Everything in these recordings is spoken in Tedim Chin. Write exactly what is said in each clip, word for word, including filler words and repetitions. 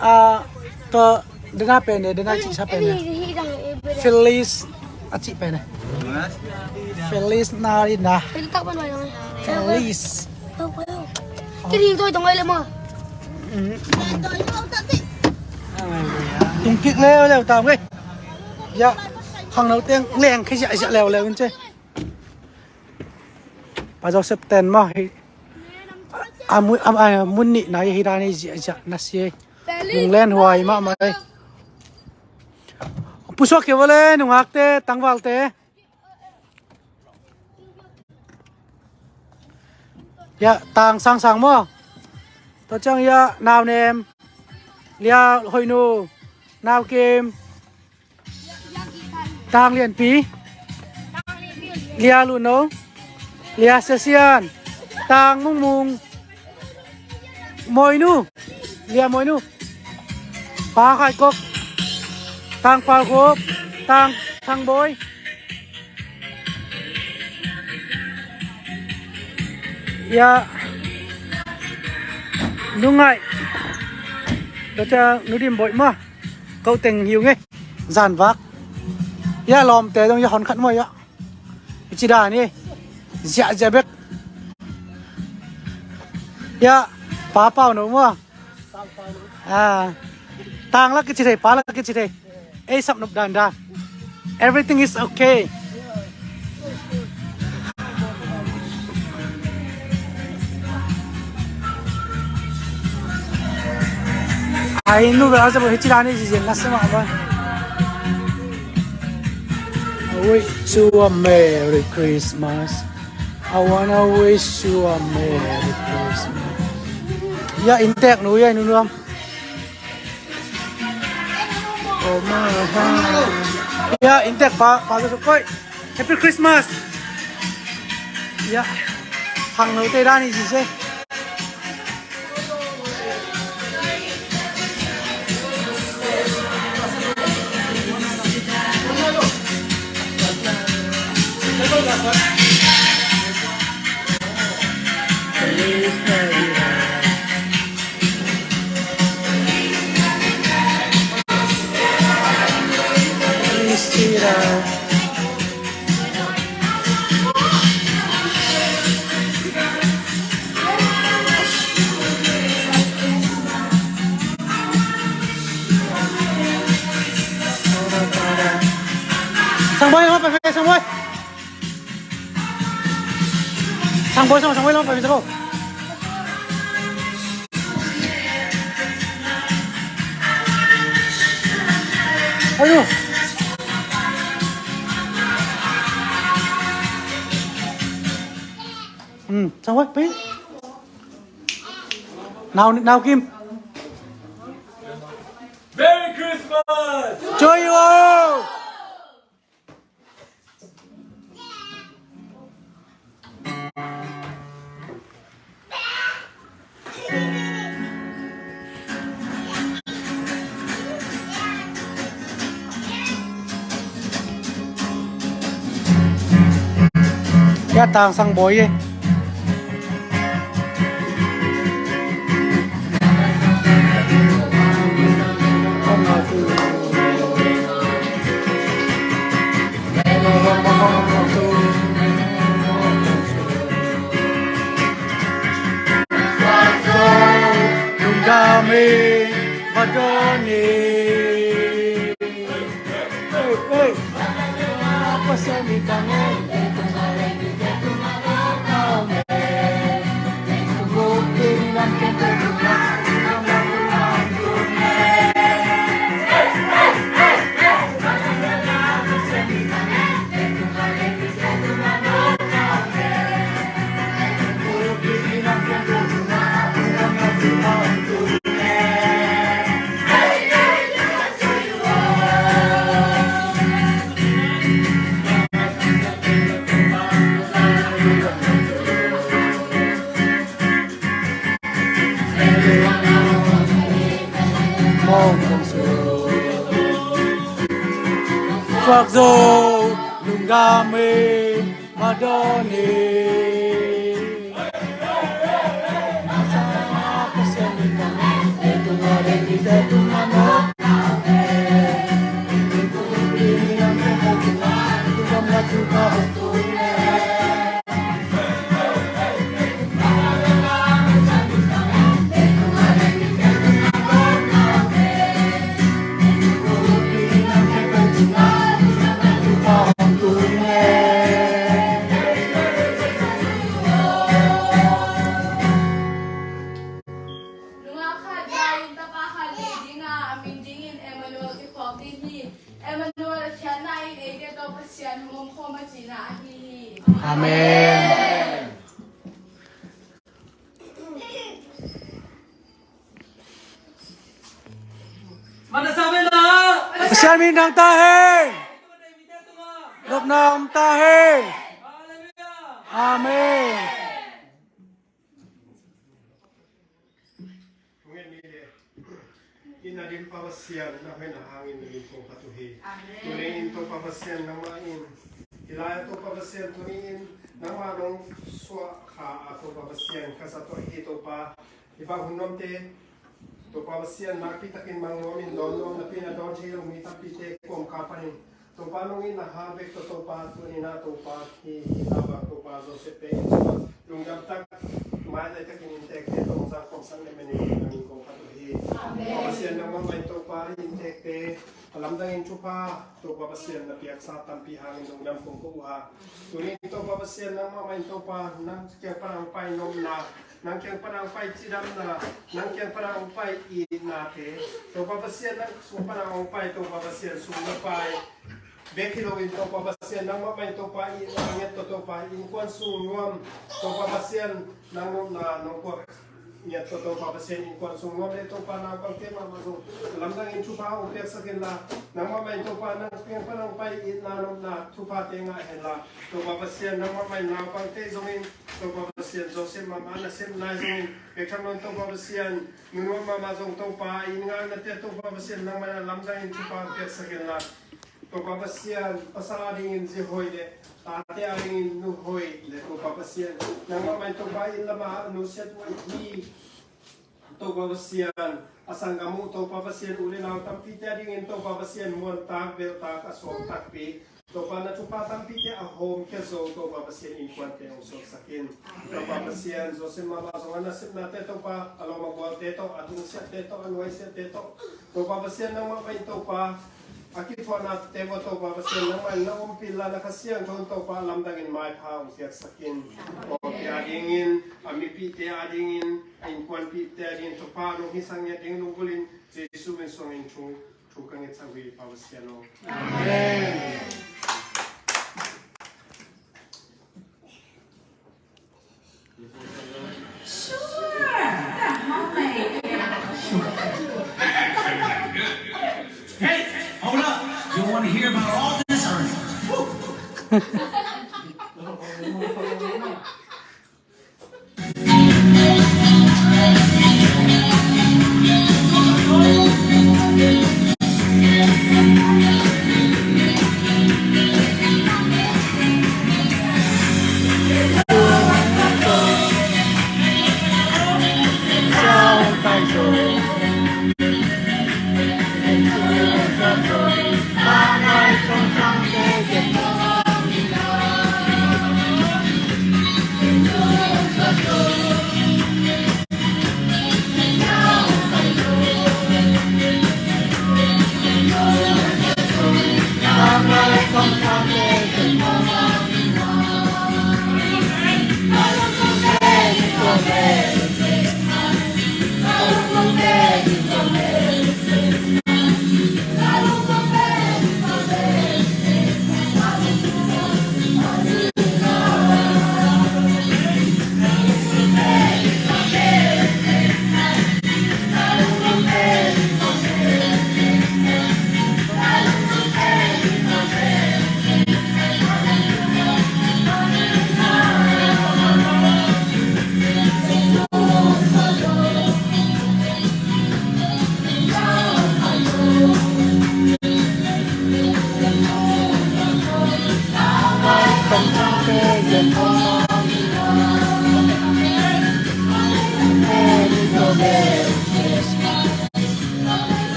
Ah, to dana pen ne, dana cihsa pen ne. Feliz a cih pen ne. Feliz Navidad. Feliz. Kiri toi tong ai le ma. Tung kik leuleu tam ngei. Ya, khangno teng leng khia ziahziah leuleu in ce. Pa Joseph ten maw hi. A mun, a, a mun nih nai hi dan hi ziahziah na si. Lunglen huai mahmah ei. Pusuak kei vawle nungakte, tangvalte. Ya, tang sangsang maw. Tua ciang ya, nau nem. Lia hoihnu. Nau kim. Tang Lianpi, Lia Luno, Lia Sesian, Tang Mungmung, Moinu, Lia Moinu, Pa Khai Kok, Tang Pau Khup, Tang Thang Boi. Ya, Nu Ngaih, tua ciang Nu Dim Boih mah. Ko teng hiu ngei. Zanvak. Ya lawmte dong ya hon khat maw ya. Ici dan hi. Ziahziah bek. Ya Pa Pau No maw. Ah. Tang lak kici thei, pa lak kici thei. Ei sap nop dandan. Everything is okay. Ai nu bel a zabu hi ci dan hi ci zian na sama ba. I wish you a Merry Christmas. I wanna wish you a Merry Christmas. Ya inntek nu ya nu nuam. Oh my God. Ya inntek pa pa zabu koi. Happy Christmas. Ya. Hang lo te dan hi ci se. Sang Boy, sang Boy, sang Boy. Sang Boy, sang Boy, sang Boy, sang Boy. Ayo. Hmm, sang Boy, pi. Now, now, Kim. Merry Christmas! Joy you all! Ya tang sang boi ye. Fuak zo, lungdam e, madawn e. Pasian hong om khawm a cihna ahi hi. Amen. Pasian min thang ta hen. Nopna om ta hen. Amen. Inn a ding Pa Pasian, na hoihna hangin na min kong phat uh hi. Amen. Tuni in Topa Pasian nangmah in, hih lai-ah Topa Pasian tuni in nangmah nong suah kha a Topa Pasian ka zat uh hi Topa. Hih bang hun nuamte Topa Pasian nakpi takin mang nuam in dawn nuam napi na dawn thei lo mi tampite kawmkal panin Topa nong itna hang bek tawh Topa tuni-in ah Topa hih hih lai-ah Topa Joseph te in Topa lungdam tak maitai takin inntekte tawh zang khawmsak na min in na min kong phat uh hi. Amen. Topa Pasian nangmah mah in Topa inntekte a lamdangin thupha Topa Pasian na piaksa tampi hangin lungdam kong ko uh a. Tuni-in Topa Pasian nangmah mah in Topa nang kiang pan a hong pai nopna, nang kiang pan a hong pai cidamna, nang kiang pan a hong pai itnate, Topa Pasian nang sung pan a hong pai Topa Pasian sung na pai bek hi loin Topa Pasian nangmah mah in Topa itna ngiat tawh Topa innkuan sung nuam Topa Pasian nang nopna nong puak ngiat tawh Topa Pasian innkuan sung nuam le Topa naupangte mahmah zong lamdangin thupha hong piaksak inla nangmah mah in Topa nang kiang pan a hong pai itna nopna thuphate ngah henla Topa Pasian nangmah mah in naupangte zongin Topa Pasian Joseph mahmah nasepna zongin bek tham loin Topa Pasian nunuam mahmah zong Topa inn ngaknate Topa Pasian nangmah in lamdangin thupha hong piaksak inla Topa Pasian pasal a dingin zi hoih le tate a dingin nu hoih le Topa Pasian nangmah mah in Topa inn lamah nusiat uh hi. Topa Pasian a sanggam uh Topa Pasian u le nau tampite a dingin Topa Pasian muantak beltak a suak takpi Topa na thupha tampite a hawmkhia zo Topa Pasian innkuante hong suaksak in. Topa Pasian Joseph mahmah zong a nasepnate Topa a lawm a gualte tawh a tungsiahte tawh a nuaisiahte tawh Topa Pasian nangmah mah in Topa a kithuahnate vua Topa Pasian nangmah in na ompih inla na Kha Siangtho in Topa lamdangin maipha hong piaksak in. Pawlpi a dingin a mipihte a dingin a innkuanpihte a dingin thupha nong hisang ngiat ding lunggulhin Jesu min suangin thu thu ka ngetsak uh hi Pa Pasian aw. Amen. Sure. Hey, hold up. You want to hear about all this? Or...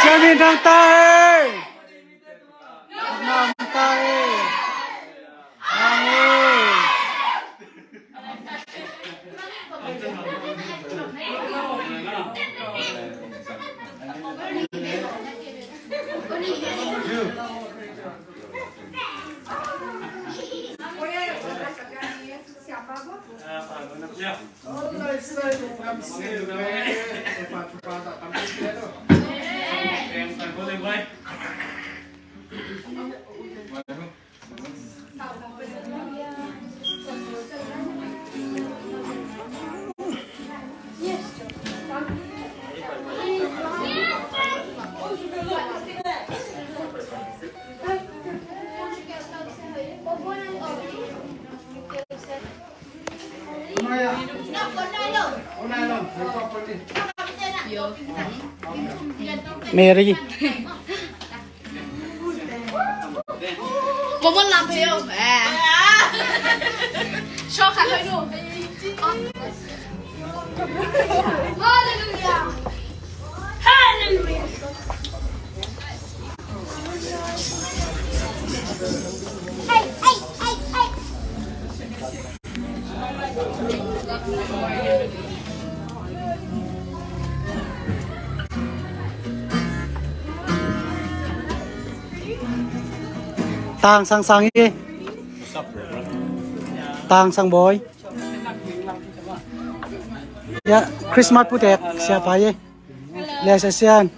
Siamin dang ta e. Nam ta e. Nam e. Mary. Mama lam phe yo. Shok khat hoi nu. Hallelujah. Hallelujah. Hey, hey, hey, hey. Tang sang sang ye. Tang sang boy. Ya, Christmas putek siapa ye. Leh sesian.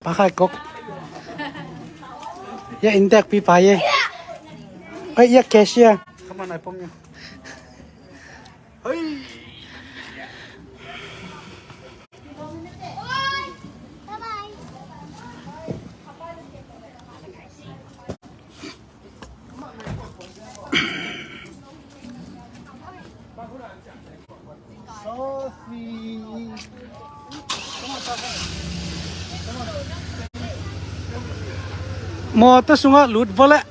Pakai kok. Ya, intek pi pa ye. Ai, ya, cashier. Come on, I pom you. Hey. Mawtaw sungah lut vawleh.